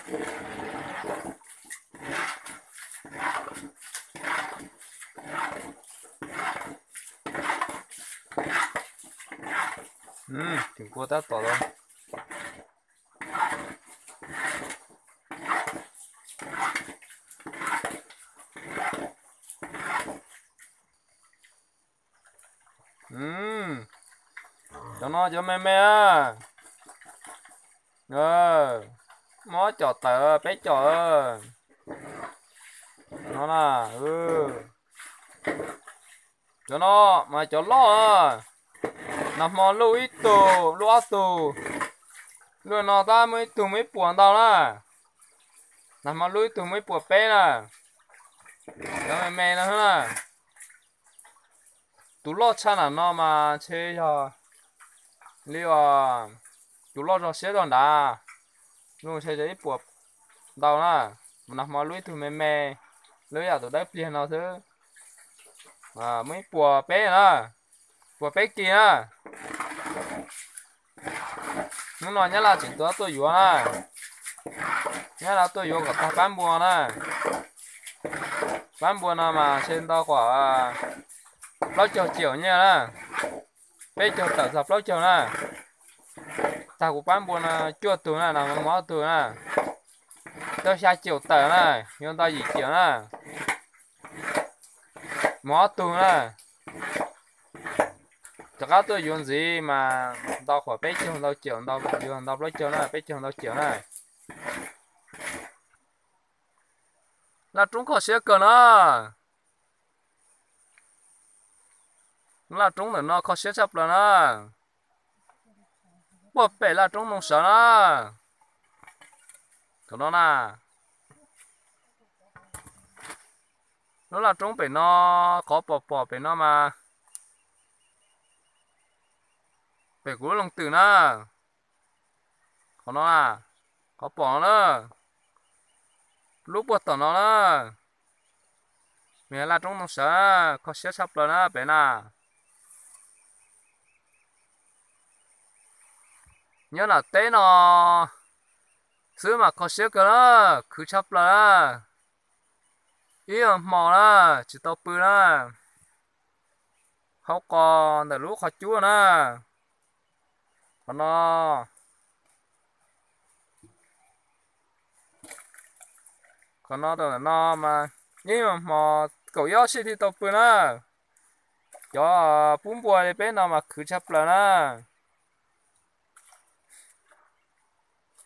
Tseem kua tab tom los. Cov no cov me me. Muab com tawm peb com. No na. Cov no mas cov loj. Nag hmo luj ib tug luj ob tug. Luj no tab muaj ib tug muaj ib puas ntau na. Nag hmo luj ib tug muaj ib puas peb na. Cov me me no na. Tus loj tshaj nram no mas ntshe yog li tus loj zog siab zog nrad, luj ntshe yog ib puas ntau na. Nag hmo luj ib tug me me, luj ib yam tus dawb pliag no xwb. Muaj ib puas peb na, puas peb kis na. Hnub no Nyab Laj tseem tuaj tuaj yuav na. Nyab Laj tuaj yuav kom tag pab npua na. Pab npua no mas ntshe ntau kom plaub caug ciam nyiaj na. Peb caug tawm txog plaub caug na. Tag kuv pab npua no cuaj tug na, no mus ob tug na. Tau xya caum tawm na, yuav ntau yim caum na. Mus ob tug na. Rov qab tuaj yuav ntxiv mas ntau qhuav peb caug ntau caum, ntau yuav ntau plaub caug na, peb caug ntau caum na. Laj roob kho siab kawg na. Laj roob ntawm no kho siab tshaj plaws na. Puag pem laj roob ntoo sawv na. Thaum no na, lub laj roob pem no, qhov pom pom pem no mas pem kuv lub loog twm na. Qhov no, qhov pom no na, lub puag tom no na, nws yog laj roob ntoo sawv, kho siab tshaj plaws na pem na. Nyob nram teb no xwb mas kho siab kawg na, khwv tshaj plaws na. Ib hmo na, tsis tau pw na. Hauv qos ntawm lub qhov cub na. Qhov no, qhov no rau ntawm no mas ib hmo kaum ib ob sij thiaj tau pw na. Cov pub npua li peb no mas khwv tshaj plaws na.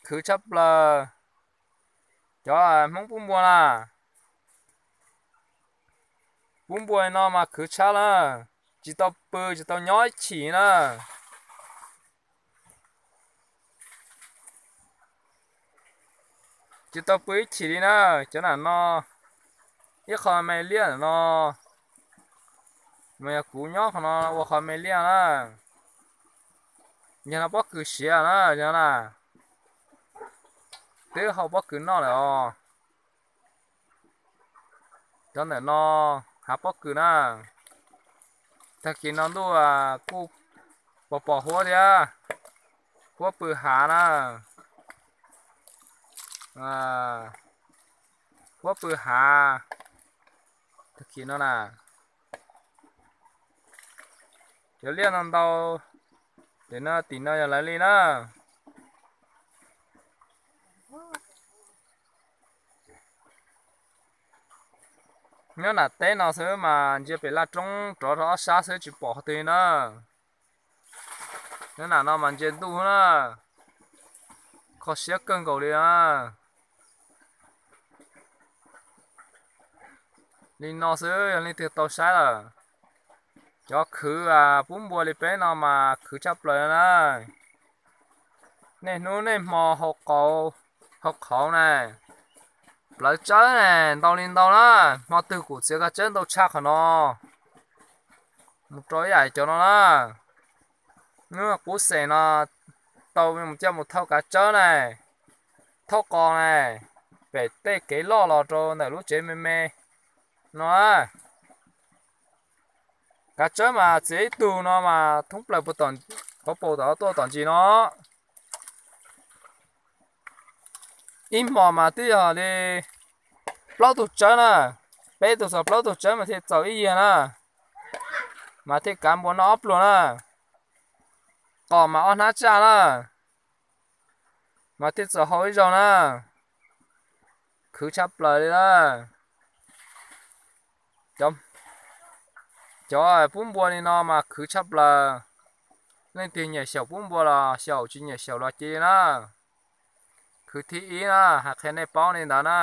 Khwv tshaj plaws. Cov Hmoob pub npua na, pub npua no mas khwv tshaj na, tsis tau pw tsis tau nyob ib chim na. Tsis tau pw ib chim li na. Cov nram no, ib qho me liaj ntawm no, mas yog kuv nyob qhov no ua qhov me liaj na. Yog no pob kws siav na, yog na, twb hau pob kws noj lawm os. Cov ntawm no hav pob kws na. Tag kis no ntuj kuj pos pos huab thiab, huab pw hav na, huab pw hav. Tag kis no na, cov liaj no ntau, ces no tim no yog lawv li na. Nyob nram teb no xwb mas ntsia pem laj roob rov rau ob sab xwb tsis pom qhov twg li na. Nyob nram no mas ntsia ntuj na, kho siab kawg nkaus li na. Li no xwb yog leej twg tau saib lawm. Cov khwv pub npua li peb no mas khwv tshaj plaws na. Niaj hnub niaj hmo hau qhauv na, plawv tsawb na, ntau li ntau na. Hmo twg kuv txiav koj tsawb ntau tshaj qhov no mus rau ib yam cov no na. Hnub qub xeem no tau mus coj mus thauj kav tsawb na, thauj qos na, pem tej kev loj los rau ntawm lub tsev me me no. Kav tsawb mas txiav ib tug no mas thoob plaws puag tom, qhov paus tom tuaj tom ntsis no. Ib hmos mas twb yog li plaub tug tsawb na, peb tug txog plaub tug tsawb mas thiaj txaus ib yiag na, mas thiaj kav npua noj ob pluag na, qos mas ob hnab tsaj na, mas thiaj txaus hau ib zaug na, khwv tshaj plaws li na. Cov pub npua li no mas khwv tshaj plaws, leej twg nyiam xyaum pub npua los xyaum, tsis nyiam xyaum los cia li na. Khwv thib ib na, hais qhia nej paub li ntawd na.